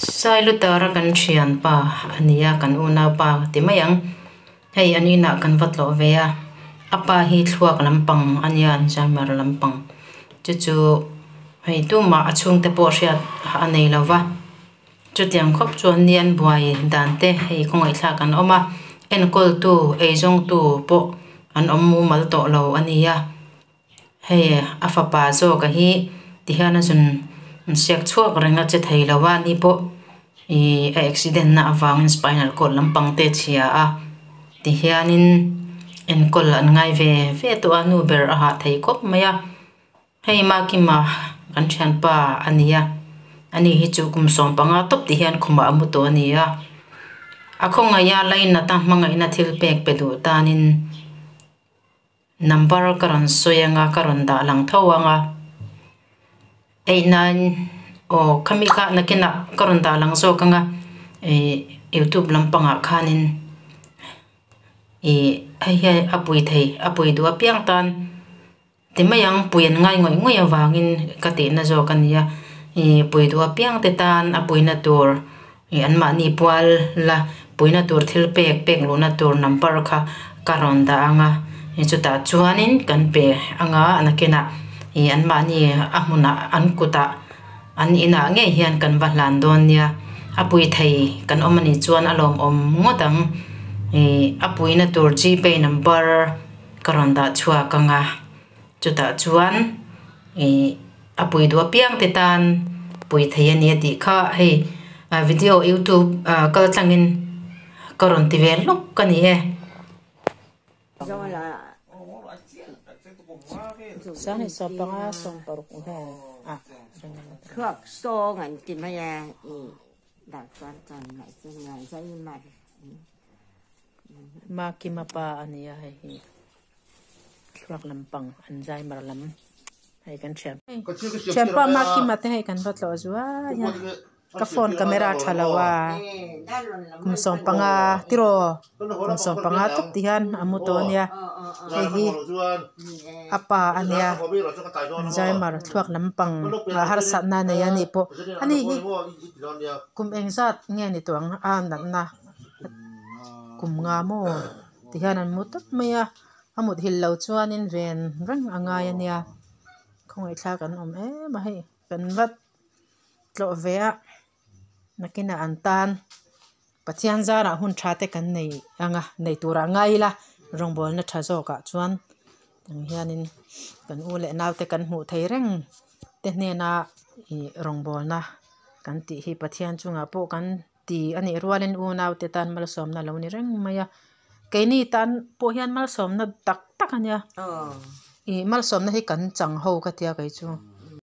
Sailutara kan thianpa a ni a kan unaupa ti mai ang hei an inah kan va tlawh ve a a pa hi thluak lampang a nia alzheimer lampang chu chu hei tumah a chhungte pawh hriat a nei lo va chutiang khawp chuan ni an buai dan te hei kawngaihthlak an awm a enkawl tu eizawng tu pawh an awm mumal tawh lo a ni a. Hei a fapa zawk a hi tihian a zun siak chhuak reng a che thei lo a ni pawh ihh a accident na avangin spinal cord lampang te a chhia a tihianin enkawl an ngai ve ve tawh a nu ber a hah thei khawp mai a hei Makima kan thianpa a ni a ani hi chu kum sawmpanga tawp ti hian khumah a mu tawh a ni a a khawngaih a lainat a hmangaihna thil pek pe duh tanin. Number ka rawn sawi anga ka rawn dah lang tho anga 89 aw khami kha nakinah ka rawn dah lang zawk anga ih youtube lampangah khanin ih hei hian a pui thei a pui duh apiang tan ti mai ang pui an ngai ngawih ngawih avangin ka tihna zawk a nia ih pui duh apiang te tan a puina tur ih anmahni pual la puina tur thil pek pek luhna tur number kha ka rawn dah ang a chutah chuanin kan pe ang a nakinah ih anmahni a hmunah an kutah an inah ngei hian kan va hlan dawn nia a pui thei kan awm anih chuan a lawmawm ngawt ang ih a puina tur gpay number ka rawn dah chhuak ang a chutah chuan ih. A pui duh apiang te tan pui thei a ni a tih kha hei video youtube kal tlangin ka rawn ti ve hlawk a ni e. Makima pa a ni a hei hi. Thluak lampang an zai mar lam hei kan thian thianpa Makima te hei kan va tlawh zuai a ka phone camera tha lo a kum sawmpanga tiraw kum sawmpanga tawp ti hian a mu tawh a nia hei hi a pa a nia an zai mar thluak lampang ah harsatna a nei a nih pawh ani hi kum engzat nge ni tawh ang a natna kum nga maw. Tihian an mu tawp mai a, a mut hil lo chuanin ven reng a ngai a nia, khawngaihthlak an awm em a hei kan va tlawh ve a nakinah an tan Pathian zarah hun tha te kan nei ang a nei turah ngai ila rawngbawlna tha zawkah chuan ang hianin kan u leh naute kan hmuh thei reng te hnena ih rawngbawlna kan tih hi Pathian chungah pawh kan. Ti a nih rualin unaute tan malsawmna a lo ni reng mai a, keini tan pawh hian malsawmna tak tak a nia. Ih malsawmna hi kan chang ho ka tia kei chu.